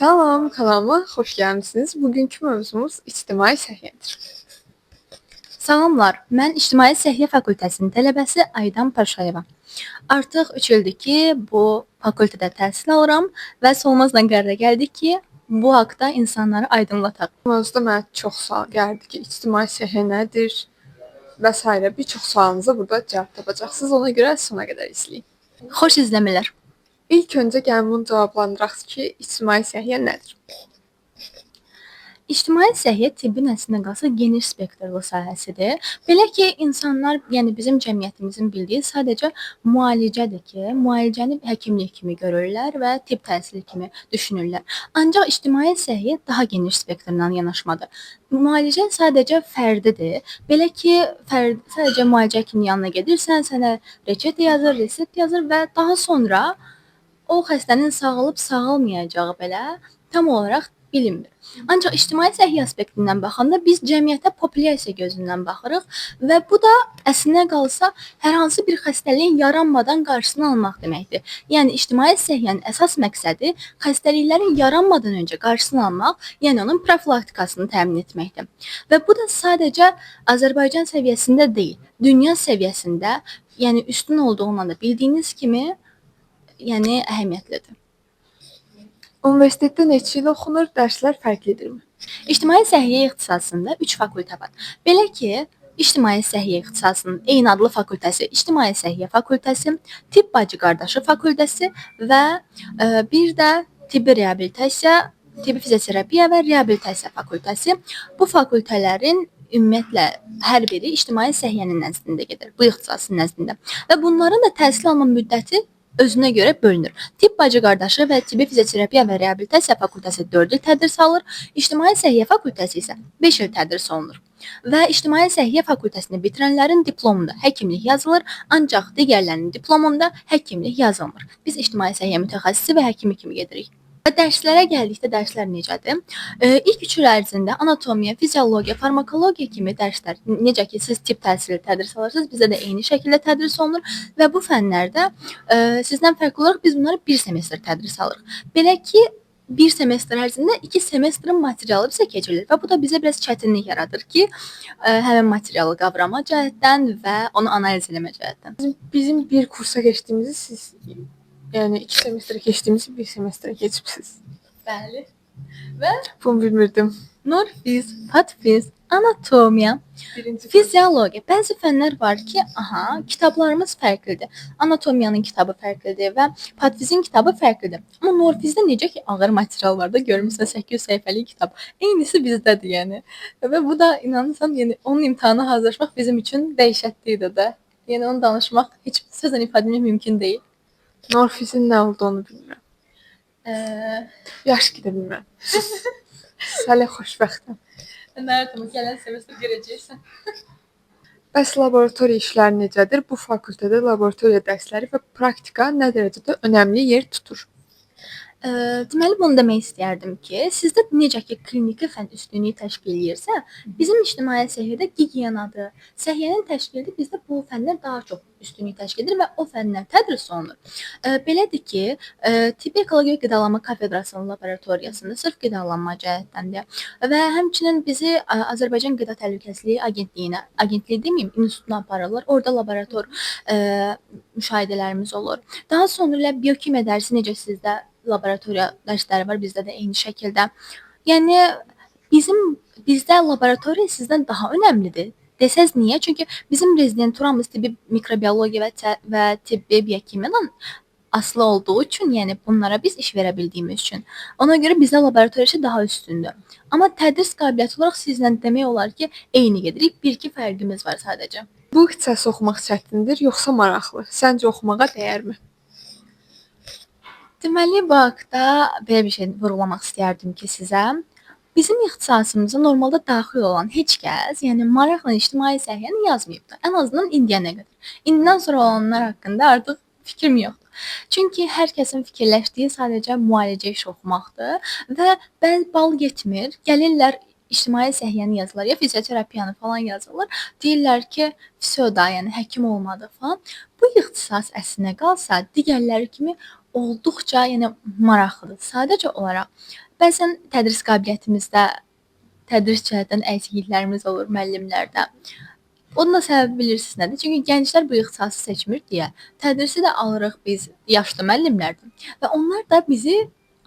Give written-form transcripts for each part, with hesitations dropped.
Salam, kanalıma xoş gəlmisiniz. Bugünkü mövzumuz ictimai səhiyyedir. Salamlar, mən İctimai Səhiyyə Fakültəsinin tələbəsi Aydan Paşayeva. Artıq 3 ildir ki, bu fakültədə təhsil alıram və Solmazla qərara gəldik ki, bu haqda insanları aydınlataq. Bu mövzuda mənə çox sual gəldi ki, ictimai səhiyyə nədir və s. Bir çox sualınıza burada cavab tapacaqsınız. Ona görə sona qədər izləyin. Xoş izləmələr. İlk öncə gəlin bunu cavablandıraq ki, ictimai səhiyyə nədir? İctimai səhiyyə tibbin əslində qalsa geniş spektrli sahəsidir. Belə ki, insanlar, yəni bizim cəmiyyətimizin bildiyi sadəcə müalicədir ki, müalicəni həkimlik kimi görürlər və tibb təhsili kimi düşünürlər. Ancaq ictimai səhiyyə daha geniş spektrdən yanaşmadır. Müalicə sadəcə fərdidir. Belə ki, fərd sadəcə müalicə həkiminin yanına gedirsən, sənə reçetə yazır, resept yazır və daha sonra o xəstənin sağalıb sağalmayacağı belə tam olaraq bilinmir. Ancaq ictimai səhiyyə aspektindən baxanda biz cəmiyyətə populyasiya gözündən baxırıq və bu da əslinə qalsa hər hansı bir xəstəliyin yaranmadan qarşısını almaq deməkdir. Yəni ictimai səhiyyənin əsas məqsədi xəstəliklərin yaranmadan öncə qarşısını almaq, yəni onun profilaktikasını təmin etməkdir. Və bu da sadəcə Azərbaycan səviyyəsində deyil, dünya səviyyəsində, yəni üstün olduğundan da bildiyiniz kimi, yəni əhəmiyyətlidir. Universitetdə neçə il oxunur, dərslər fərqlidirmi? İctimai səhiyyə ixtisasında 3 fakültə var. Belə ki, İctimai səhiyyə ixtisasının eyni adlı fakültəsi, İctimai səhiyyə fakültəsi, Tibb bacı-qardaşı fakültəsi və bir də tibbi reabilitasiya, tibbi fizioterapiya və reabilitasiya fakültəsi. Bu fakültələrin ümumiyyətlə hər biri ictimai səhiyyənin nəzdində gedir, bu ixtisasın nəzdində. Və bunların da təhsil alma müddəti özünə görə bölünür. Tibb bacı-qardaşı və tibbi fizioterapiya və reabilitasiya fakültəsi 4 il tədris alır, İctimai səhiyyə fakültəsi isə 5 il tədris olunur. Və İctimai səhiyyə fakültəsini bitirənlərin diplomunda həkimlik yazılır, ancaq digərlərinin diplomunda həkimlik yazılmır. Biz ictimai səhiyyə mütəxəssisi və həkimi kimi gedirik. Və dərslərə gəldikdə dərslər necədir? İlk 3 il ərzində anatomiya, fiziologiya, farmakologiya kimi dərslər, necə ki siz tibb təhsili tədris alırsınız, bizdə də eyni şəkildə tədris olunur və bu fənlərdə sizdən fərqli olaraq biz bunları bir semestr tədris alırıq. Belə ki, bir semestr ərzində 2 semestrin materialı bizə keçirilir və bu da bizə biraz çətinlik yaradır ki, həmin materialı qavrama cəhətdən və onu analiz eləmə cəhətdən. Bizim bir kursa keçdiyimizi siz, yəni 2 semestrə keçdiyimizi bir semestrə keçibsiz. Bəli. Və Bunu bilmirdim. Norfiz, patfiz, anatomiya, Birinci kurs. fiziologiya. Bəzi fənlər var ki, aha, kitablarımız fərqlidir. Anatomiyanın kitabı fərqlidir və patfizin kitabı fərqlidir. Amma Norfizdə necə ki ağır material var da, görmüsən 800 səhifəlik kitab. Eynisi bizdədir yəni. Və bu da inanırsan, yəni onun imtahana hazırlaşmaq bizim üçün dəhşətli idi də. Yəni onu danışmaq heç sözlə ifadə etmək mümkün deyil. Norfizin nə olduğunu bilmirəm. Yaş ki də bilmirəm. Hələ xoşbəxtəm. Narahatım, gələn semestr görəcəksən. Bəs laboratoriya işləri necədir? Bu fakültədə laboratoriya dərsləri və praktika nə dərəcədə önəmli yer tutur? Deməli bunu demək istəyərdim ki, sizdə necə ki kliniki fən üstünlüyü təşkil eləyirsə, bizim ictimai səhiyyədə gigiyenadır. Səhiyyənin təşkilində bizdə bu fənlər daha çox üstünlük təşkil edir və o fənlər tədris olunur. Belədir ki, tibbi ekologiya və qidalanma kafedrasının laboratoriyasında sırf qidalanma cəhətdən deyə və həmçinin bizi Azərbaycan Qida Təhlükəsizliyi Agentliyinə, agentlik deməyim, institutuna aparırlar. Orada laborator müşahidələrimiz olur. Daha sonra elə biokimya dərsi necə sizdə laboratoriya dərsləri var, bizdə də eyni şəkildə. Yəni bizdə laboratoriya sizdən daha önəmlidir. Desəz niyə? Çünki bizim rezidenturamız tibbi mikrobiologiya və tibbi biokimyadan asılı olduğu üçün, yəni bunlara biz iş verə bildiyimiz üçün. Ona görə bizdə laboratoriya işi daha üstündür. Amma tədris qabiliyyəti olaraq sizlə demək olar ki, eyni gedirik. Bir-iki fərqimiz var sadəcə. Bu ixtisası oxumaq çətindir, yoxsa maraqlı? Səncə oxumağa dəyərmi? Deməli, bu haqda belə bir şey vurğulamaq istəyərdim ki, sizə. Bizim ixtisasımıza normalda daxil olan heç kəs, yəni maraqla ictimai səhiyyəni yazmayıbdır. Ən azından indiyənə qədər. İndidən sonra olanlar haqqında artıq fikrim yoxdur. Çünki hər kəsin fikirləşdiyi sadəcə müalicə işi oxumaqdır və bəzi bal yetmir. Gəlirlər ictimai səhiyyəni yazırlar, ya fizioterapiyanı falan yazırlar. Deyirlər ki, vsyo da, yəni həkim olmadıq falan. Bu ixtisas əslinə qalsa digərləri kimi olduqca, yəni maraqlıdır. Sadəcə olaraq bəzən tədris qabiliyyətimizdə, tədris cəhətdən əksikliklərimiz olur müəllimlərdə. Onun da səbəbi bilirsiniz nədir? Çünki gənclər bu ixtisası seçmir deyə tədrisi də alırıq biz yaşlı müəllimlərdən və onlar da bizi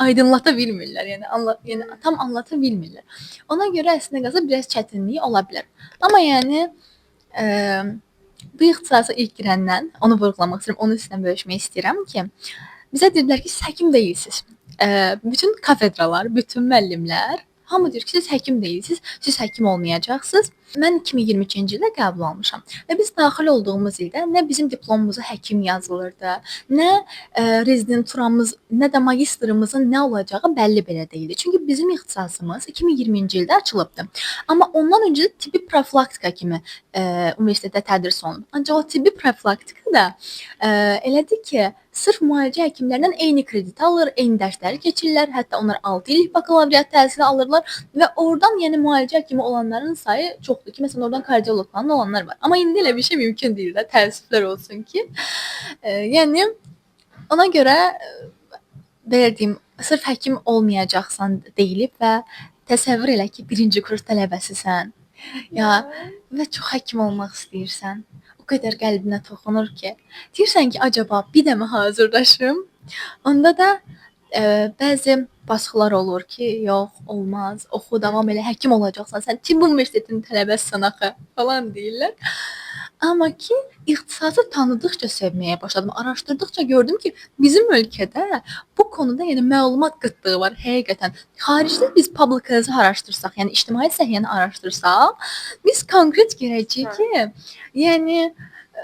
aydınlata bilmirlər. Yəni yəni tam anlata bilmirlər. Ona görə əslində qalsa biraz çətinlik ola bilər. Amma yəni bu ixtisasa ilk girəndən onu vurğulamaq istəyirəm, onu sizlə bölüşmək istəyirəm ki, bizə dedilər ki, siz həkim deyilsiz. Bütün kafedralar, bütün müəllimlər hamı deyir ki, siz həkim deyilsiz, siz həkim olmayacaqsınız. Mən 2022-ci ildə qəbul olmuşam və biz daxil olduğumuz ildə nə bizim diplomumuza həkim yazılırdı, nə rezidenturamız, nə də magistrımızın nə olacağı bəlli belə deyildi. Çünki bizim ixtisasımız 2020-ci ildə açılıbdı. Amma ondan öncə də tibbi profilaktika kimi universitetdə tədris olunub. Ancaq o tibbi profilaktika da elədir ki, sırf müalicə həkimlərindən eyni kredit alır, eyni dərsləri keçirlər, hətta onlar 6 illik bakalavriat təhsili alırlar və oradan yəni müalicə həkimi olanların sayı çoxdur ki, məsələn oradan kardioloq falan olanlar var. Amma indi elə bir şey mümkün deyil də, təəssüflər olsun ki. Yəni ona görə belə deyim, sırf həkim olmayacaqsan deyilib və təsəvvür elə ki, birinci kurs tələbəsisən. Ya və çox həkim olmaq istəyirsən. O qədər qəlbinə toxunur ki, deyirsən ki, acaba bir də mi hazırlaşım? Onda da bəzi baskılar olur ki, yox, olmaz, oxu, davam elə, həkim olacaqsan, sən tibb universitetinin tələbəsisən axı falan deyirlər. Amma ki, ixtisası tanıdıqca sevməyə başladım. Araşdırdıqca gördüm ki, bizim ölkədə bu konuda yəni məlumat qıtlığı var həqiqətən. Xaricdə biz public health-ı araşdırsaq, yəni ictimai səhiyyəni araşdırsaq, biz konkret görəcəyik ki, yəni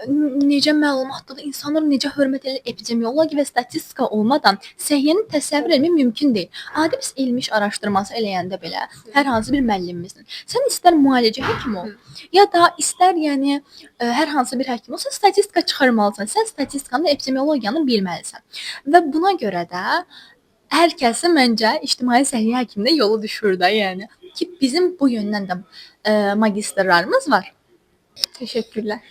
necə məlumatlıdır, insanlar necə hörmət edir, epidemiologiya və statistika olmadan səhiyyəni təsəvvür etmək mümkün deyil. Adi biz elmi iş araşdırması eləyəndə belə hər hansı bir müəllimimizin, sən istər müalicə həkimi ol, ya da istər yəni hər hansı bir həkim ol, sən statistika çıxarmalısan, sən statistikanı və epidemiologiyanı bilməlisən. Və buna görə də hər kəsin məncə ictimai səhiyyə həkimində yolu düşür də, yəni ki, bizim bu yöndən də magistrlarımız var. Təşəkkürlər.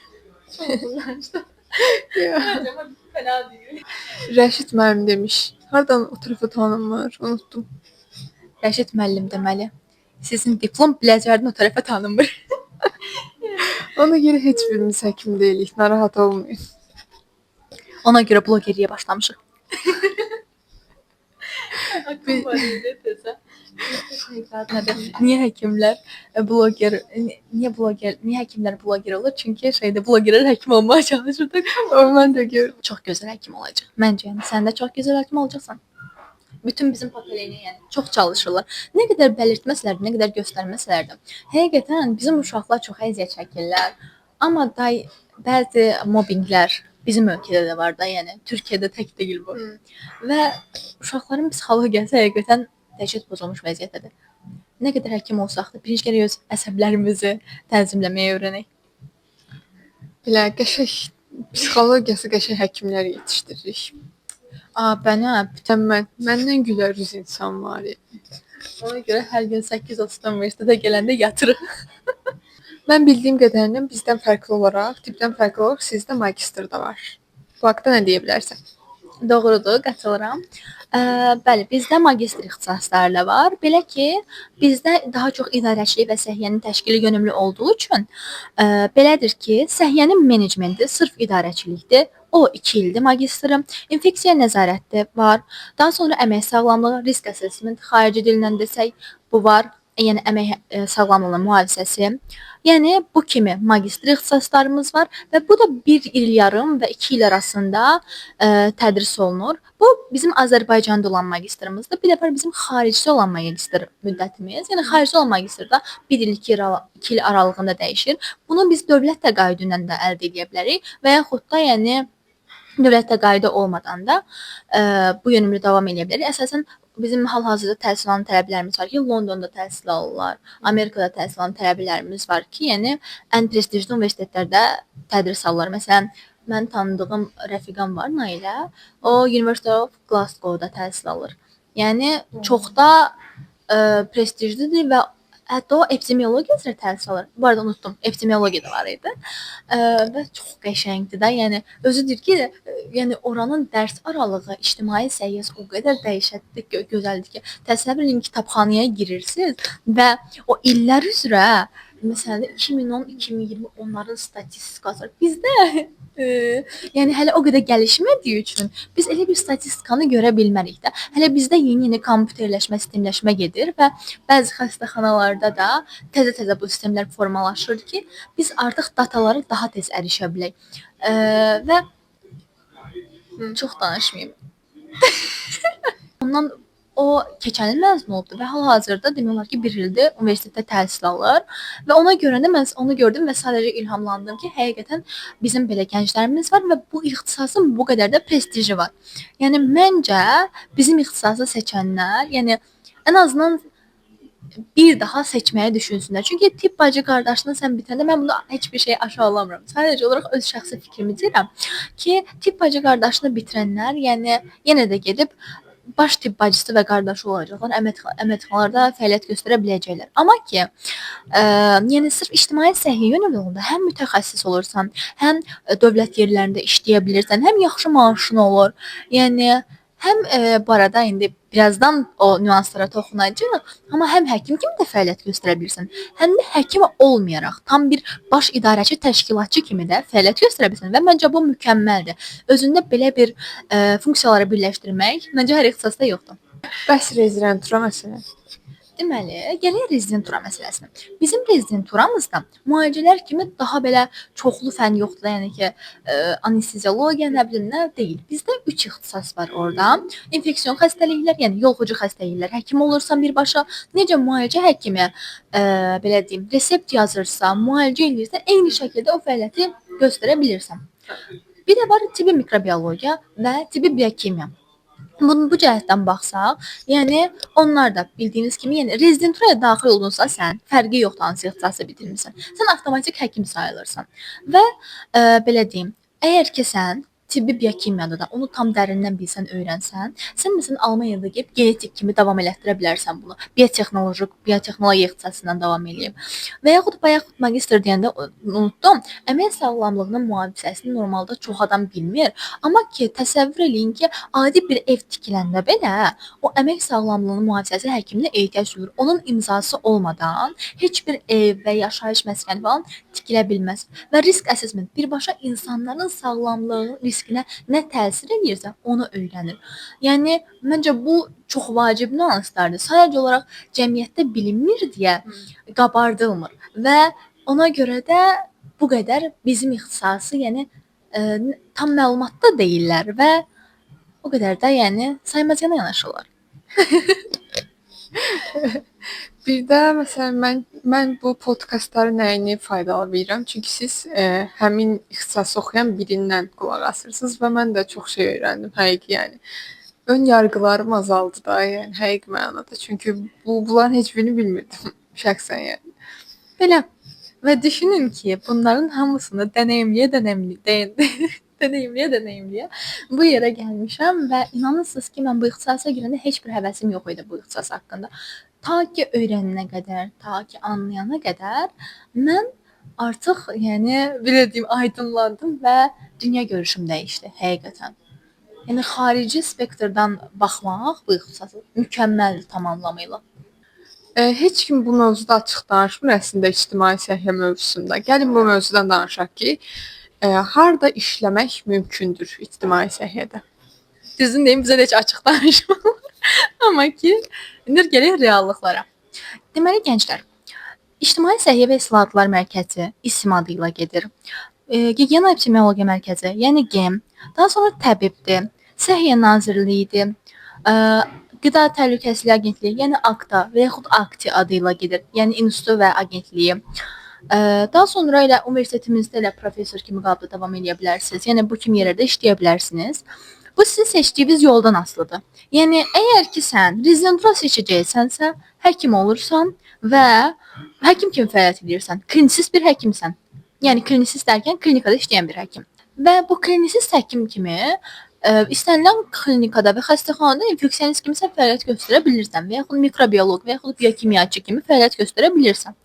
Fena deyil. Rəşid müəllim demiş. Hardan o tərəfə tanınmır? Unutdum. Rəşid müəllim deməli, sizin diplom biləcərdən o tərəfə tanınmır. Ona görə heç birimiz həkim deyilik. Narahat olmayın. Ona görə blogerliyə başlamışıq. Aklım var idi təzə. Niyə həkimlər bloger, niyə bloger, niyə həkimlər bloger olur? Çünki şeydə blogerlər həkim olmağa çalışır. O mən də görürüm. Çox gözəl həkim olacaq. Məncə yəni sən də çox gözəl həkim olacaqsan. Bütün bizim pokoleniya yəni çox çalışırlar. Nə qədər bəlirtməsələr də, nə qədər göstərməsələr də, həqiqətən bizim uşaqlar çox əziyyət çəkirlər. Amma day bəzi mobbinqlər bizim ölkədə də var da, yəni Türkiyədə tək deyil bu. Və uşaqların psixologiyası həqiqətən dəhşət pozulmuş vəziyyətdədir. Nə qədər həkim olsaq da birinci gərək öz əsəblərimizi tənzimləməyi öyrənək. Belə qəşəng psixologiyası qəşəng həkimlər yetişdiririk. A, mənə bütün məndən gülər yüz insan var. Ona görə hər gün 8:30-da universitetə gələndə yatırıq. Mən bildiyim qədərilə bizdən fərqli olaraq, tibbdən fərqli olaraq sizdə magistr da var. Bu haqda nə deyə bilərsən? Doğrudur, qatılıram. Bəli, bizdə magistr ixtisasları da var. Belə ki, bizdə daha çox idarəçilik və səhiyyənin təşkili yönümlü olduğu üçün belədir ki, səhiyyənin menecmenti sırf idarəçilikdir. O 2 ildir magistrı. İnfeksiya nəzarəti var. Daha sonra əmək sağlamlığı, risk assessment, xarici dillə desək, bu var. Yəni əmək sağlamlığının mühafizəsi. Yəni bu kimi magistr ixtisaslarımız var və bu da 1 il yarım və 2 il arasında tədris olunur. Bu bizim Azərbaycanda olan magistrımızdır. Bir dəfə bizim xaricdə olan magistr müddətimiz. Yəni xaricdə olan magistrda 1 il, 2 il aralığında dəyişir. Bunu biz dövlət təqaüdü ilə də əldə edə bilərik və yaxud da yəni dövlət təqaüdü olmadan da bu yönümlü davam edə bilərik. Əsasən bizim hal-hazırda təhsil alan tələbələrimiz var ki, Londonda təhsil alırlar, Amerikada təhsil alan tələbələrimiz var ki, yəni ən prestijli universitetlərdə tədris alırlar. Məsələn, mən tanıdığım rəfiqəm var, Nailə. O University of Glasgow-da təhsil alır. Yəni çox da prestijlidir və Hətta o epidemiologiya üzrə təhsil alır. Bu arada unutdum, epidemiologiya da var idi. Və çox qəşəngdir də. Yəni özü deyir ki, yəni oranın dərs aralığı, ictimai səhiyyəsi o qədər dəhşətli gözəldir ki, təsəvvür eləyin kitabxanaya girirsiniz və o illər üzrə məsələn 2010, 2020 onların statistikası bizdə yəni hələ o qədər gəlişmədiyi üçün biz elə bir statistikanı görə bilmərik də. Hələ bizdə yeni-yeni kompüterləşmə, sistemləşmə gedir və bəzi xəstəxanalarda da təzə-təzə bu sistemlər formalaşır ki, biz artıq datalara daha tez ərişə bilək. Və çox danışmayım. Ondan o keçən il məzun olubdur və hal-hazırda demək olar ki, bir ildir universitetdə təhsil alır və ona görə də mən onu gördüm və sadəcə ilhamlandım ki, həqiqətən bizim belə gənclərimiz var və bu ixtisasın bu qədər də prestiji var. Yəni məncə bizim ixtisası seçənlər, yəni ən azından bir daha seçməyi düşünsünlər. Çünki tibb bacı qardaşını sən bitirəndə mən bunu heç bir şey aşağılamıram. Sadəcə olaraq öz şəxsi fikrimi deyirəm ki, tibb bacı qardaşını bitirənlər, yəni yenə də gedib baş tibb bacısı və qardaşı olacaqlar, əməliyyatxanalarda fəaliyyət göstərə biləcəklər. Amma ki, yəni sırf ictimai səhiyyə yönəlmində həm mütəxəssis olursan, həm dövlət yerlərində işləyə bilirsən, həm yaxşı maaşın olur. Yəni həm bu arada indi birazdan o nüanslara toxunacağıq, amma həm həkim kimi də fəaliyyət göstərə bilirsən, həm də həkim olmayaraq tam bir baş idarəçi, təşkilatçı kimi də fəaliyyət göstərə bilirsən və məncə bu mükəmməldir. Özündə belə bir funksiyaları birləşdirmək məncə hər ixtisasda yoxdur. Bəs rezidentura məsələn? Deməli, gələk rezidentura məsələsinə. Bizim rezidenturamızda müalicələr kimi daha belə çoxlu fənn yoxdur da, yəni ki, anesteziologiya, nə bilim nə deyil. Bizdə 3 ixtisas var orada. İnfeksion xəstəliklər, yəni yoluxucu xəstəliklər, həkim olursan birbaşa, necə müalicə həkimi, belə deyim, resept yazırsa, müalicə eləyirsə, eyni şəkildə o fəaliyyəti göstərə bilirsən. Bir də var tibbi mikrobiologiya və tibbi biokimya. Bunu bu cəhətdən baxsaq, yəni onlar da bildiyiniz kimi, yəni rezidenturaya daxil oldunsa sən, fərqi yoxdur hansı ixtisası bitirmisən. Sən avtomatik həkim sayılırsan. Və belə deyim, əgər ki sən tibbi biokimyada da onu tam dərindən bilsən, öyrənsən, sən məsələn Almaniyada gedib genetik kimi davam elətdirə bilərsən bunu. Biotexnologiya ixtisasından davam eləyib. Və yaxud bayaq magistr deyəndə unutdum. Əmək sağlamlığının mühafizəsini normalda çox adam bilmir. Amma ki, təsəvvür eləyin ki, adi bir ev tikiləndə belə o əmək sağlamlığının mühafizəsi həkiminə ehtiyac duyulur. Onun imzası olmadan heç bir ev və yaşayış məskəni falan tikilə bilməz. Və risk assessment birbaşa insanların sağlamlığı riskinə nə təsir eləyirsə, onu öyrənir. Yəni məncə bu çox vacib nüanslardır. Sadəcə olaraq cəmiyyətdə bilinmir deyə qabardılmır və ona görə də bu qədər bizim ixtisası, yəni tam məlumatda deyillər və o qədər də yəni saymazcana yanaşırlar. Bir də məsələn mən bu podkastları nəyini faydalı bilirəm? Çünki siz həmin ixtisası oxuyan birindən qulaq asırsınız və mən də çox şey öyrəndim həqiqi, yəni. Ön yarğılarım azaldı da, yəni həqiqi mənada. Çünki bunların heç birini bilmirdim şəxsən yəni. Belə. Və düşünün ki, bunların hamısını dənəyimləyə dənəyimləyə bu yerə gəlmişəm və inanırsınız ki, mən bu ixtisasa girəndə heç bir həvəsim yox idi bu ixtisas haqqında. Ta ki öyrənənə qədər, ta ki anlayana qədər mən artıq, yəni belə deyim, aydınlandım və dünya görüşüm dəyişdi həqiqətən. Yəni xarici spektrdən baxmaq bu ixtisasa mükəmməldir tam anlamıyla. Heç kim bu mövzuda açıq danışmır əslində ictimai səhiyyə mövzusunda. Gəlin bu mövzudan danışaq ki, harda işləmək mümkündür ictimai səhiyyədə? Düzünü deyim, bizə də heç açıq danışmırlar. Amma ki, indi gələk reallıqlara. Deməli gənclər, İctimai Səhiyyə və İslahatlar Mərkəzi İSİM adı ilə gedir. Gigiyena Epidemiologiya Mərkəzi, yəni GEM, daha sonra təbibdir, Səhiyyə Nazirliyidir, Qida Təhlükəsizliyi Agentliyi, yəni AKTA və yaxud AKTİ adı ilə gedir, yəni institutu və agentliyi. Daha sonra elə universitetimizdə elə professor kimi qalıb da davam eləyə bilərsiniz. Yəni bu kimi yerlərdə işləyə bilərsiniz. Bu sizin seçdiyiniz yoldan asılıdır. Yəni əgər ki sən rezidentura seçəcəksənsə, həkim olursan və həkim kimi fəaliyyət edirsən, klinisist bir həkimsən. Yəni klinisist dərkən klinikada işləyən bir həkim. Və bu klinisist həkim kimi İstənilən klinikada və xəstəxanada infeksionist kimi sən fəaliyyət göstərə bilirsən və yaxud mikrobioloq və yaxud biokimyaçı kimi fəaliyyət göstərə bilirsən.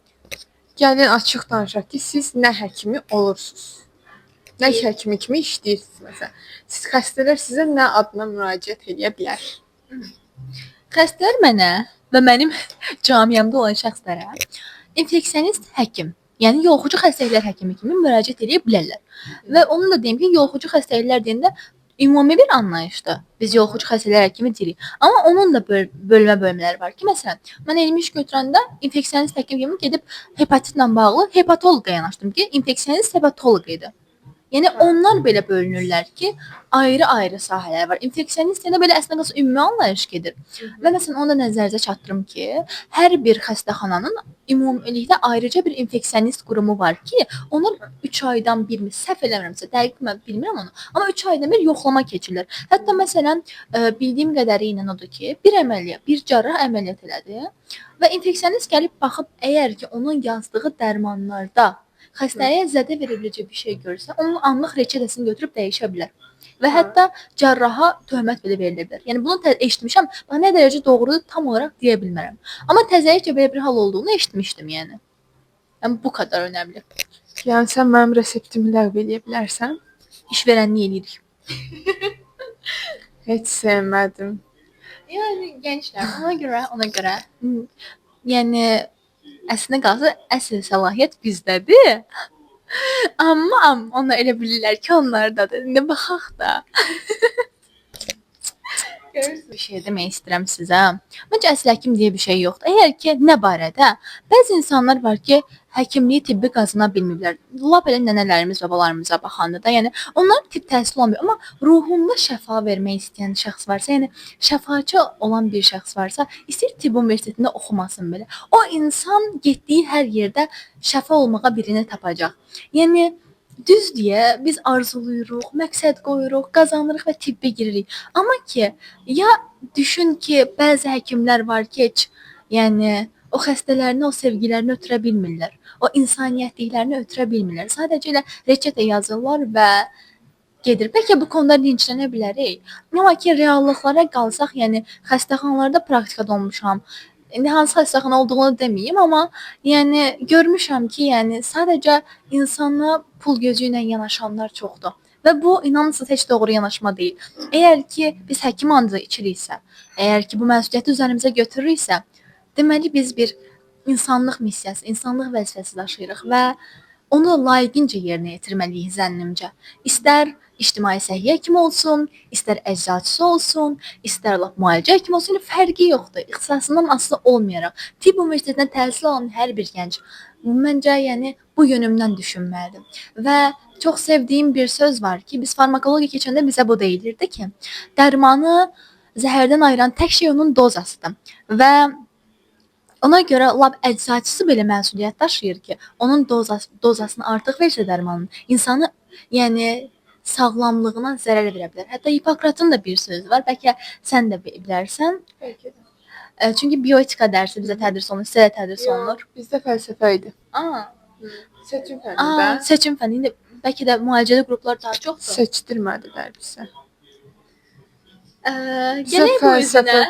Gəlin açıq danışaq ki, siz nə həkimi olursunuz? Nə həkimi kimi işləyirsiniz məsələn? Siz xəstələr sizə nə adına müraciət eləyə bilər? Xəstələr mənə və mənim camiamda olan şəxslərə infeksionist həkim, yəni yoluxucu xəstəliklər həkimi kimi müraciət eləyə bilərlər. Və onu da deyim ki, yoluxucu xəstəliklər deyəndə ümumi bir anlayışdır. Biz yoluxucu xəstəliklər həkimi deyirik. Amma onun da bölmə bölmələri var ki, məsələn, mən elmi iş götürəndə infeksionist həkim kimi gedib hepatitlə bağlı hepatoloqa yanaşdım ki, infeksionist hepatoloq idi. Yəni onlar belə bölünürlər ki, ayrı-ayrı sahələr var. İnfeksionist deyəndə belə əslində qalsa ümumi anlayış gedir. Və məsələn onu da nəzərinizə çatdırım ki, hər bir xəstəxananın ümumilikdə ayrıca bir infeksionist qurumu var ki, onlar 3 aydan birmi, səhv eləmirəmsə, dəqiq mən bilmirəm onu, amma 3 aydan bir yoxlama keçirirlər. Hətta məsələn, bildiyim qədəri ilə odur ki, bir əməliyyat, bir cərrah əməliyyat elədi və infeksionist gəlib baxıb əgər ki, onun yazdığı dərmanlarda xəstəyə zədə verə biləcək bir şey görsə, onun anlıq reçetəsini götürüb dəyişə bilər. Və hətta cərraha töhmət belə verilə bilər. Yəni bunu eşitmişəm. Bax nə dərəcə doğrudur tam olaraq deyə bilmərəm. Amma təzəlikcə belə bir hal olduğunu eşitmişdim yəni. Yəni bu qədər önəmli. Yəni sən mənim reseptimi ləğv eləyə bilərsən? İşverənlik eləyirik. Heç sevmədim. Yəni gənclər, ona görə, yəni əslində qalsa əsl səlahiyyət bizdədir. Amma onlar elə bilirlər ki, onlardadır. İndi baxaq da. Görürsünüz, bir şey demək istəyirəm sizə. Məncə əsl həkim deyə bir şey yoxdur. Əgər ki, nə barədə? Bəzi insanlar var ki, həkimliyi, tibbi qazana bilməyiblər. Lap elə nənələrimiz, babalarımıza baxanda da, yəni onlar tibb təhsili olmuyor, amma ruhunda şəfa vermək istəyən şəxs varsa, yəni şəfaçı olan bir şəxs varsa, istəyir tibb universitetində oxumasın belə. O insan getdiyi hər yerdə şəfa olmağa birini tapacaq. Yəni düz deyə biz arzulayırıq, məqsəd qoyuruq, qazanırıq və tibbə giririk. Amma ki, ya düşün ki, bəzi həkimlər var ki, heç yəni o xəstələrini, o sevgilərini ötürə bilmirlər. O insaniyyətliklərini ötürə bilmirlər. Sadəcə elə reçetə yazırlar və gedir. Bəlkə bu konuda linçlənə bilərik. Amma ki, reallıqlara qalsaq, yəni xəstəxanalarda praktikada olmuşam. İndi hansı xəstəxana olduğunu deməyim, amma yəni görmüşəm ki, yəni sadəcə insana pul gözü ilə yanaşanlar çoxdur. Və bu inanırsınız heç doğru yanaşma deyil. Əgər ki biz həkim andı içiriksə, əgər ki bu məsuliyyəti üzərimizə götürürüksə, deməli biz bir insanlıq missiyası, insanlıq vəzifəsi daşıyırıq və onu layiqincə yerinə yetirməliyik zənnimcə. İstər ictimai səhiyyə həkimi olsun, istər eczacısı olsun, istər lap müalicə həkimi olsun, yəni fərqi yoxdur. İxtisasından asılı olmayaraq tibb universitetində təhsil alan hər bir gənc məncə yəni bu yönümdən düşünməlidir. Və çox sevdiyim bir söz var ki, biz farmakologiya keçəndə bizə bu deyilirdi ki, dərmanı zəhərdən ayıran tək şey onun dozasıdır. Və ona görə lap eczacısı belə məsuliyyət daşıyır ki, onun dozasını artıq versə dərmanın, insanı yəni sağlamlığına zərər verə bilər. Hətta Hipokratın da bir sözü var. Bəlkə sən də bilərsən. Bəlkə də. Çünki bioetika dərsi bizə tədris olunur, sizə də tədris olunur. Bizdə fəlsəfə idi. Aa. Seçim fənnində. Seçim fənni. İndi bəlkə də müalicəli qruplar daha çoxdur. Seçdirmədilər bizə. Gələk bu üzünə.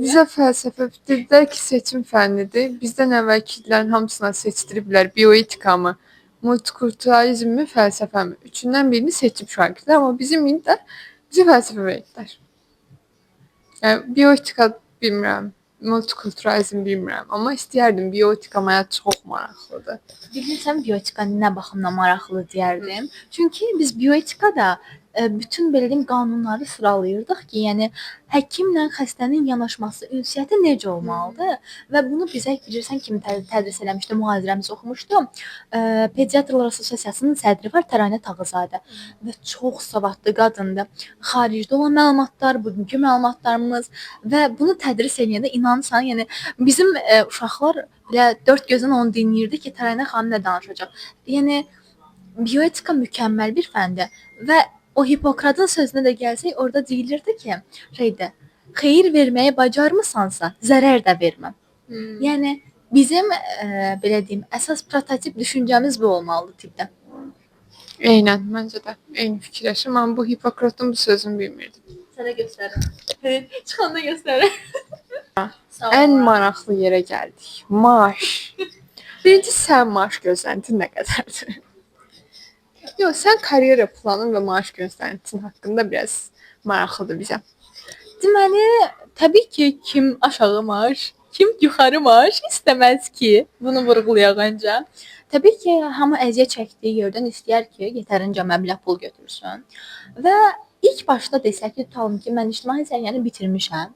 Bizə fəlsəfə dedilər ki, seçim fənnidir. Bizdən əvvəlkilərin hamısına seçdiriblər bioetikamı, multikulturalizmmi, fəlsəfəmi? Üçündən birini seçib şagirdlər, amma bizim indi də bizə fəlsəfə verdilər. Yəni bioetika bilmirəm, multikulturalizm bilmirəm, amma istəyərdim bioetika mənə çox maraqlıdır. Bilirsən bioetika nə baxımdan maraqlı deyərdim? Çünki biz bioetikada bütün belə deyim qanunları sıralayırdıq ki, yəni həkimlə xəstənin yanaşması, ünsiyyəti necə olmalıdır və bunu bizə bilirsən kim tədris eləmişdi, mühazirəmizi oxumuşdu. Pediatrlar Assosiasiyasının sədri var Təranə Tağızadə və çox savadlı qadındır. Xaricdə olan məlumatlar, bugünkü məlumatlarımız və bunu tədris eləyəndə inansan, yəni bizim uşaqlar belə dörd gözlə onu dinləyirdi ki, Təranə xanım nə danışacaq. Yəni bioetika mükəmməl bir fəndir və o Hipokratın sözünə də gəlsək, orada deyilirdi ki, şeydə, xeyir verməyi bacarmısansa, zərər də vermə. Yəni bizim belə deyim, əsas prototip düşüncəmiz bu olmalıdır tibbdə. Eynən, məncə də eyni fikirləşirəm, amma bu Hipokratın bu sözünü bilmirdim. Sənə göstərirəm. Çıxanda göstərirəm. Sağ Ən maraqlı yerə gəldik. Maaş. Birinci sən maaş gözləntin nə qədərdir? Yox, sən karyera planın və maaş gözləntin haqqında biraz maraqlıdır bizə. Deməli, təbii ki, kim aşağı maaş, kim yuxarı maaş istəməz ki, bunu vurğulayaq öncə. Təbii ki, hamı əziyyət çəkdiyi yerdən istəyər ki, yetərincə məbləğ pul götürsün. Və ilk başda desək ki, tutalım ki, mən ictimai səhiyyəni bitirmişəm.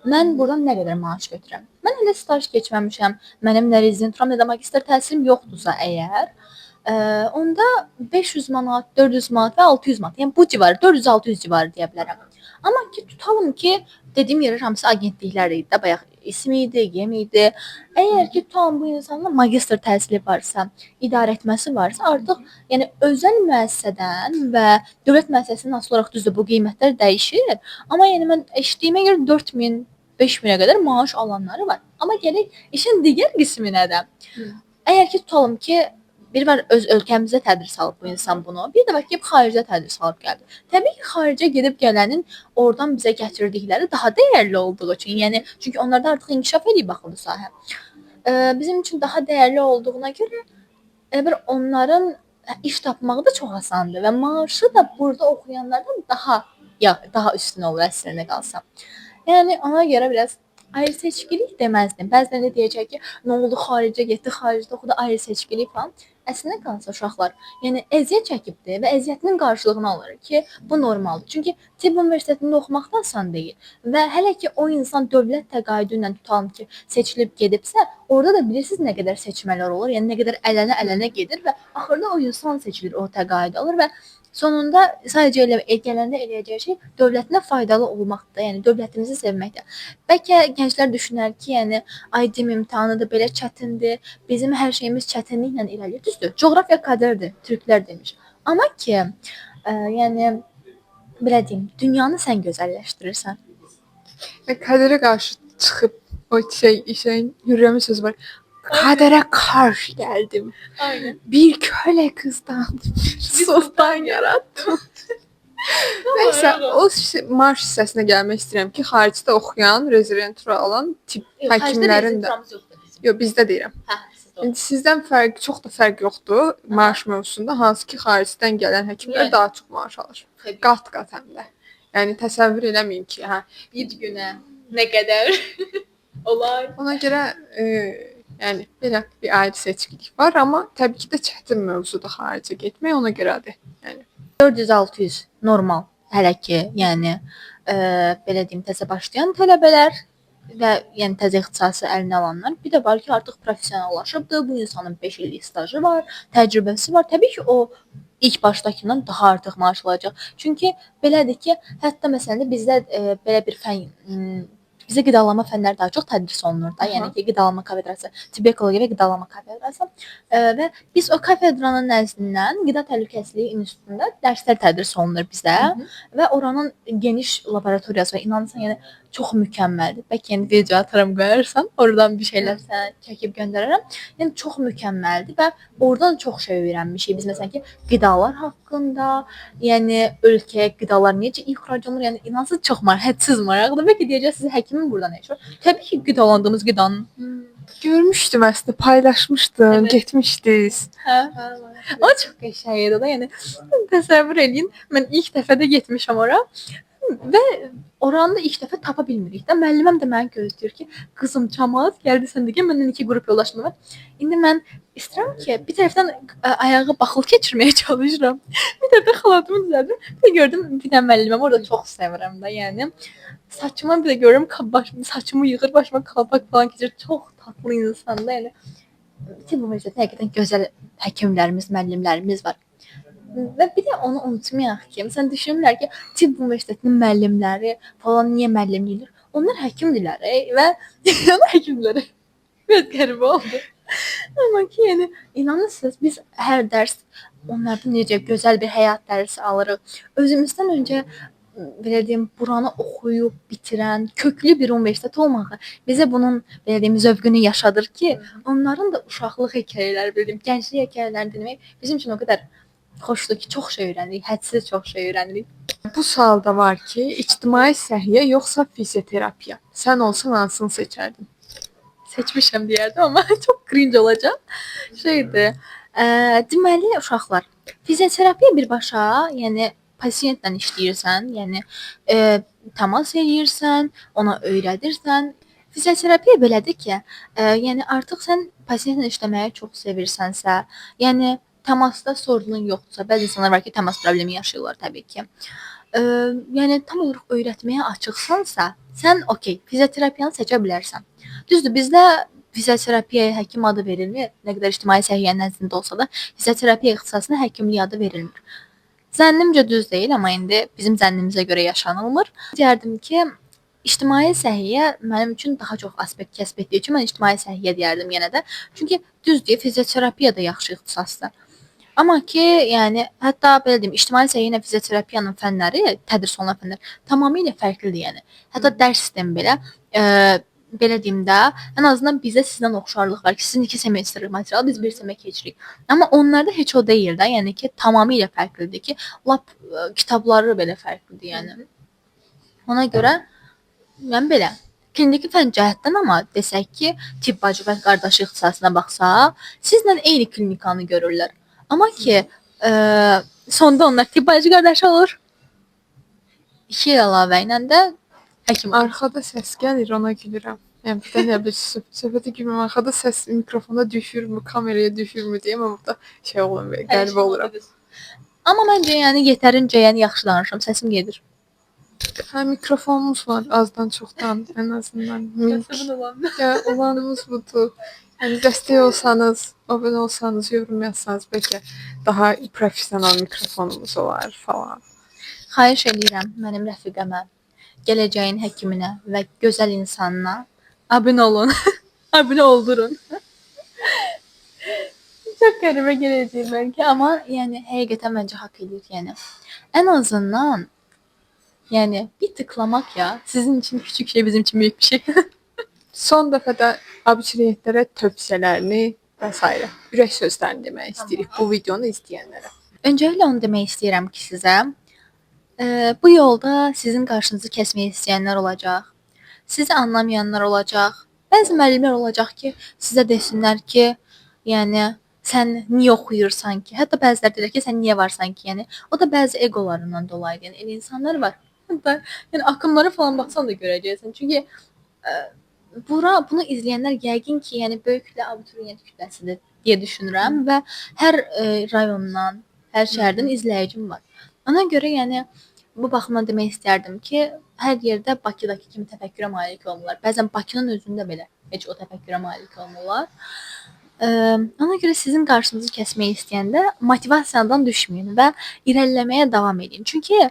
Mən buradan nə qədər maaş götürürəm? Mən hələ staj keçməmişəm. Mənim nə rezidenturam, nə də magistr təhsilim yoxdursa əgər, onda 500 manat, 400 manat və 600 manat, yəni bu civarı, 400-600 civarı deyə bilərəm. Amma ki, tutalım ki, dediyim yerlər hamısı agentliklər idi də, bayaq İSM idi, GEM idi. Əgər ki, tutalım bu insanın magistr təhsili varsa, idarə etməsi varsa, artıq yəni özəl müəssisədən və dövlət müəssisəsindən asılı olaraq düzdür bu qiymətlər dəyişir. Amma yəni mən eşitdiyimə görə 4000, 5000-ə qədər maaş alanları var. Amma gələk işin digər qisminə də. Əgər ki, tutalım ki, bir var öz ölkəmizdə tədris alıb bu insan bunu, bir də var ki, xaricdə tədris alıb gəldi. Təbii ki, xaricə gedib gələnin oradan bizə gətirdikləri daha dəyərli olduğu üçün, yəni çünki onlarda artıq inkişaf eləyib axı bu sahə. Bizim üçün daha dəyərli olduğuna görə elə bir onların iş tapmağı da çox asandır və maaşı da burada oxuyanlardan daha üstün olur əslində qalsa. Yəni ona görə biraz ayrı seçkilik deməzdim. Bəziləri də deyəcək ki, nə oldu xaricə getdi, xaricdə oxudu, ayrı seçkilik falan. Əslində qalsa uşaqlar, yəni əziyyət çəkibdir və əziyyətinin qarşılığını alır ki, bu normaldır. Çünki tibb universitetində oxumaq da asan deyil və hələ ki o insan dövlət təqaüdü ilə tutalım ki, seçilib gedibsə, orada da bilirsiniz nə qədər seçmələr olur, yəni nə qədər ələnə-ələnə gedir və axırda o insan seçilir, o təqaüd alır və sonunda sadəcə elə gələndə eləyəcəyi şey dövlətinə faydalı olmaqdır, yəni dövlətimizi sevməkdir. Bəlkə gənclər düşünər ki, yəni ay DİM imtahanıdır, belə çətindir, bizim hər şeyimiz çətinliklə irəliləyir. Düzdür, coğrafiya qədərdir, türklər demiş. Amma ki, yəni belə deyim, dünyanı sən gözəlləşdirirsən. Və qədərə qarşı çıxıb o şeyin Hürrəmin sözü var. Kadere karşı geldim. Aynen. Bir köle kızdan bir sultan yarattım. Nəysə, o maaş hissəsinə gəlmək istəyirəm ki, xaricdə oxuyan, rezidentura alan tibb həkimlərin də. Yox, bizdə deyirəm. Hə, sizdə. İndi sizdən fərq, çox da fərq yoxdur maaş mövzusunda, hansı ki, xaricdən gələn həkimlər Yəni. daha çox maaş alır. Qat-qat həm də. Yəni təsəvvür eləməyin ki, hə, Bir günə nə qədər olay. Ona görə yəni belə bir ayrı seçkilik var, amma təbii ki də çətin mövzudur xaricə getmək, ona görədir. Yəni 400-600 normal hələ ki, yəni belə deyim, təzə başlayan tələbələr və yəni təzə ixtisası əlinə alanlar. Bir də var ki, artıq professionallaşıbdır. Bu insanın 5 illik stajı var, təcrübəsi var. Təbii ki, o ilk başdakından daha artıq maaş alacaq. Çünki belədir ki, hətta məsələn bizdə belə bir fən bizə qidalanma fənləri daha çox tədris olunur da. Yəni ki, qidalanma kafedrası, tibbi ekologiya və qidalanma kafedrası. Və biz o kafedranın nəzdindən Qida Təhlükəsizliyi İnstitutunda dərslər tədris olunur bizə və oranın geniş laboratoriyası var. İnanırsan, yəni çox mükəmməldir. Bəlkə yəni video atarım qoyarsan, oradan bir şeylər sənə çəkib göndərərəm. Yəni çox mükəmməldir və oradan çox şey öyrənmişik. Biz məsələn ki, qidalar haqqında, yəni ölkəyə qidalar necə ixrac olunur, yəni inansız çox maraq, hədsiz maraqlıdır. Bəlkə deyəcəksiniz, həkimin burada nə işi var? Təbii ki, qidalandığımız qidanın. Görmüşdüm əslində, paylaşmışdın, Evet. getmişdiniz. Hə. O çox qəşəng idi da, yəni təsəvvür eləyin, mən ilk dəfə də getmişəm ora və oranı da ilk dəfə tapa bilmirik də. Müəlliməm də məni gözləyir ki, qızım camaat gəldi, sən də gəl, məndən 2 qrup yoldaşım var. İndi mən istəyirəm ki, bir tərəfdən ayağı baxıl keçirməyə çalışıram. Bir tərəfdən xalatımı düzəldim. Bir də gördüm bir dənə müəlliməm orada çox sevirəm də, yəni. Saçıma bir də görürəm, saçımı yığır, başıma qalpaq falan keçirir. Çox tatlı insandır, yəni. Tibb universitetində həqiqətən gözəl həkimlərimiz, müəllimlərimiz var. Və bir də onu unutmayaq ki, məsələn düşünürlər ki, tibb universitetinin müəllimləri falan niyə müəllimlik edir? Onlar həkimdirlər və onlar həkimdirlər. Biraz qəribə oldu. Amma ki, yəni inanırsınız, biz hər dərs onlardan necə gözəl bir həyat dərsi alırıq. Özümüzdən öncə belə deyim, buranı oxuyub bitirən köklü bir universitet olmağı bizə bunun belə deyim, zövqünü yaşadır ki, onların da uşaqlıq hekayələri, belə deyim, gənclik hekayələrini dinləmək bizim üçün o qədər Xoşdur ki, çox şey öyrənirik, hədsiz çox şey öyrənirik. Bu sualda var ki, ictimai səhiyyə yoxsa fizioterapiya? Sən olsan hansını seçərdin? Seçmişəm deyərdim, amma çox cringe olacaq. Şeydir. Deməli uşaqlar, fizioterapiya birbaşa, yəni pasientlə işləyirsən, yəni təmas eləyirsən, ona öyrədirsən. Fizioterapiya belədir ki, yəni artıq sən pasientlə işləməyi çox sevirsənsə, yəni təmasda sorunun yoxdursa, bəzi insanlar var ki, təmas problemi yaşayırlar təbii ki. Yəni tam olaraq öyrətməyə açıqsansa, sən okey, fizioterapiyanı seçə bilərsən. Düzdür, bizdə fizioterapiyaya həkim adı verilmir. Nə qədər ictimai səhiyyə nəzdində olsa da, fizioterapiya ixtisasına həkimlik adı verilmir. Zənnimcə düz deyil, amma indi bizim zənnimizə görə yaşanılmır. Deyərdim ki, ictimai səhiyyə mənim üçün daha çox aspekt kəsb etdiyi üçün mən ictimai səhiyyə deyərdim yenə də. Çünki düzdür, fizioterapiya da yaxşı ixtisasdır. Amma ki, yəni hətta belə deyim, ictimai səhiyyə ilə fizioterapiyanın fənləri, tədris olunan fənlər tamamilə fərqlidir, yəni. Hətta dərs sistemi belə, belə deyim də, ən azından bizdə sizdən oxşarlıq var ki, sizin 2 semestr material, biz bir semestr keçirik. Amma onlarda heç o deyil də, yəni ki, tamamilə fərqlidir ki, lap kitabları belə fərqlidir, yəni. Ona görə, yəni belə. Kliniki fən cəhətdən amma desək ki, tibb bacı və qardaşı ixtisasına baxsaq, sizlə eyni klinikanı görürlər. Amma ki, sonda onlar tibb bacı qardaşı olur. 2 il əlavə ilə də həkim olur. Arxada səs gəlir, ona gülürəm. Yəni bir də nə bilim, söhbətə gülmürəm. Arxada səs mikrofonda düşürmü, kameraya düşürmü deyə mən burada şey olurum, belə qəribə oluram. Amma məncə yəni yetərincə yəni yaxşı danışıram, səsim gedir. Hə, mikrofonumuz var azdan çoxdan ən azından. Ya, olanımız budur. Yəni dəstək olsanız, abunə olsanız, yorum yazsanız bəlkə daha professional mikrofonumuz olar falan. Xahiş eləyirəm mənim rəfiqəmə, gələcəyin həkiminə və gözəl insanına abunə olun. Abunə oldurun. Çox qəribə gələcək bəlkə, amma yəni həqiqətən məncə haqq eləyir, yəni. Ən azından yəni bir tıklamak ya, sizin üçün küçük şey, bizim üçün böyük bir şey. Son dəfə də abituriyentlərə tövsiyələrini və s. ürək sözlərini demək istəyirik bu videonu izləyənlərə. Öncəliklə onu demək istəyirəm ki, sizə, bu yolda sizin qarşınızı kəsmək istəyənlər olacaq, sizi anlamayanlar olacaq, bəzi müəllimlər olacaq ki, sizə desinlər ki, yəni sən niyə oxuyursan ki? Hətta bəziləri deyir ki, sən niyə varsan ki? Yəni o da bəzi egolarından dolayıdır. Yəni elə insanlar var. Hətta yəni akımlara falan baxsan da görəcəksən. Çünki bunu izləyənlər yəqin ki, yəni böyük kütlə abituriyent kütləsidir deyə düşünürəm və hər rayondan, hər şəhərdən izləyicim var. Ona görə yəni bu baxımdan demək istərdim ki, hər yerdə Bakıdakı kimi təfəkkürə malik olmurlar. Bəzən Bakının özündə belə heç o təfəkkürə malik olmurlar. Ona görə sizin qarşınızı kəsmək istəyəndə motivasiyadan düşməyin və irəliləməyə davam edin. Çünki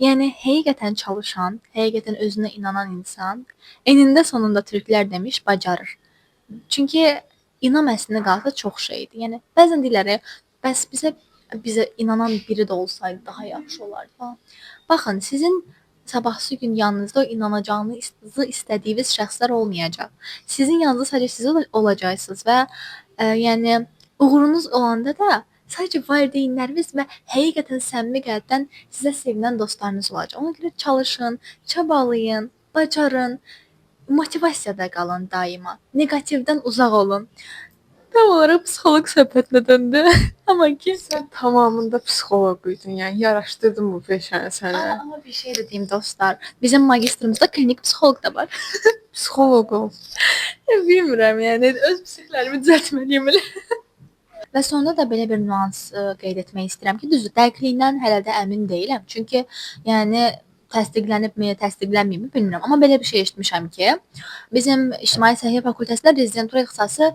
yəni həqiqətən çalışan, həqiqətən özünə inanan insan enində sonunda türklər demiş, bacarır. Çünki inam əslində qalsa çox şeydir. Yəni bəzən deyirlər, bəs bizə inanan biri də olsaydı daha yaxşı olardı falan. Baxın, sizin sabahsı gün yanınızda o inanacağınızı istədiyiniz şəxslər olmayacaq. Sizin yanınızda sadəcə siz olacaqsınız və yəni uğurunuz olanda da sadəcə valideynləriniz və həqiqətən səmimi qəlbdən sizə sevinən dostlarınız olacaq. Ona görə çalışın, çabalayın, bacarın, motivasiyada qalın daima. Neqativdən uzaq olun. Tam olaraq psixoloq söhbətinə döndü. Amma ki sən tamamında psixoloq idin, yəni yaraşdırdım bu peşəni sənə. Amma bir şey də deyim dostlar, bizim magistrımızda klinik psixoloq da var. Psixoloq ol. Bilmirəm, yəni öz psixlərimi düzəltməliyəm elə. Və sonda da belə bir nüans qeyd etmək istəyirəm ki, düzdür, dəqiqliyindən hələ də əmin deyiləm. Çünki yəni təsdiqlənibmi, təsdiqlənməyibmi bilmirəm. Amma belə bir şey eşitmişəm ki, bizim İctimai Səhiyyə Fakültəsində rezidentura ixtisası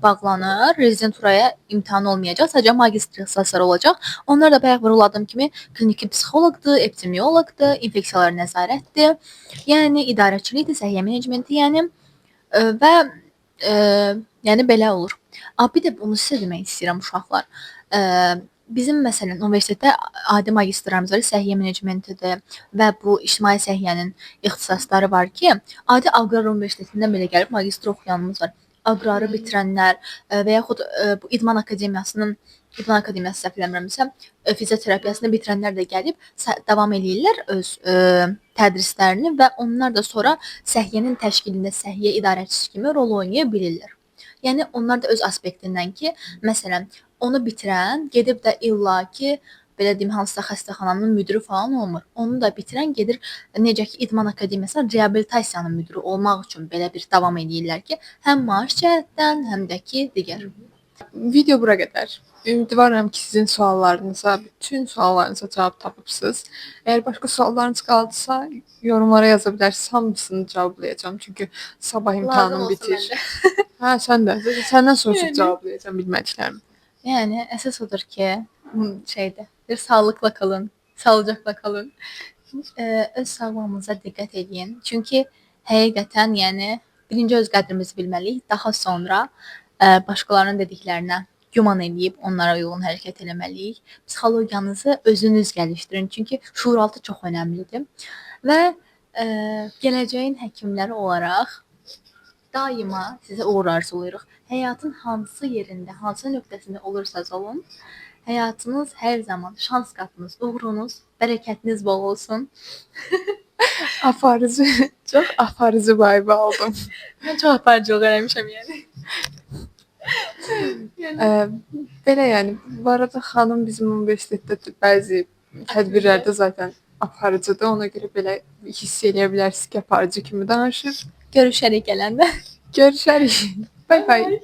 bağlanır. Rezidenturaya imtahan olmayacaq, sadəcə magistr ixtisasları olacaq. Onlar da bayaq vurğuladığım kimi kliniki psixoloqdur, epidemioloqdur, infeksiyalara nəzarətdir, yəni idarəçilikdir, səhiyyə menecmenti, yəni və yəni belə olur. Bir də bunu sizə demək istəyirəm uşaqlar. Bizim məsələn universitetdə adi magistrlarımız var, səhiyyə menecmentidir və bu ictimai səhiyyənin ixtisasları var ki, adi Aqrar Universitetindən belə gəlib magistr oxuyanımız var. Aqrarı bitirənlər və yaxud bu İdman Akademiyasının İdman Akademiyası səhv eləmirəmsə, fizioterapiyasını bitirənlər də gəlib davam eləyirlər öz tədrislərini və onlar da sonra səhiyyənin təşkilində səhiyyə idarəçisi kimi rol oynaya bilirlər. Yəni onlar da öz aspektindən ki, məsələn, onu bitirən gedib də illaki belə deyim, hansısa xəstəxananın müdiri falan olmur. Onu da bitirən gedir necə ki İdman Akademiyasına reabilitasiyanın müdiri olmaq üçün belə bir davam eləyirlər ki, həm maaş cəhətdən, həm də ki digər. Video bura qədər. Ümidvaram ki, sizin suallarınıza, bütün suallarınıza cavab tapıbsınız. Əgər başqa suallarınız qaldısa, yorumlara yaza bilərsiniz. Hamısını cavablayacağam. Çünki sabah imtahanım bitir. Hə, sən də. Səndən soruşub cavablayacağam bilmədiklərimi. Yəni əsas odur ki, şeydir. Bir sağlıqla qalın, sağlıcaqla qalın. Öz sağlığınıza diqqət eləyin. Çünki həqiqətən, yəni birinci öz qədrimizi bilməliyik, daha sonra başqalarının dediklərinə güman eləyib onlara uyğun hərəkət eləməliyik. Psixologiyanızı özünüz gəlişdirin. Çünki şuuraltı çox önəmlidir. Və gələcəyin həkimləri olaraq daima sizə uğur arzulayırıq. Həyatın hansı yerində, hansı nöqtəsində olursanız olun, həyatınız hər zaman şans qapınız, uğurunuz, bərəkətiniz bol olsun. Aparıcı, çox aparıcı vibe aldım. Mən çox aparıcılıq eləmişəm yəni. Yəni belə yəni. Bu arada xanım bizim universitetdə bəzi tədbirlərdə zaten aparıcıdır. Ona görə belə hiss eləyə bilərsiniz ki, aparıcı kimi danışır. Görüşərik gələndə. Görüşərik. Bye bye.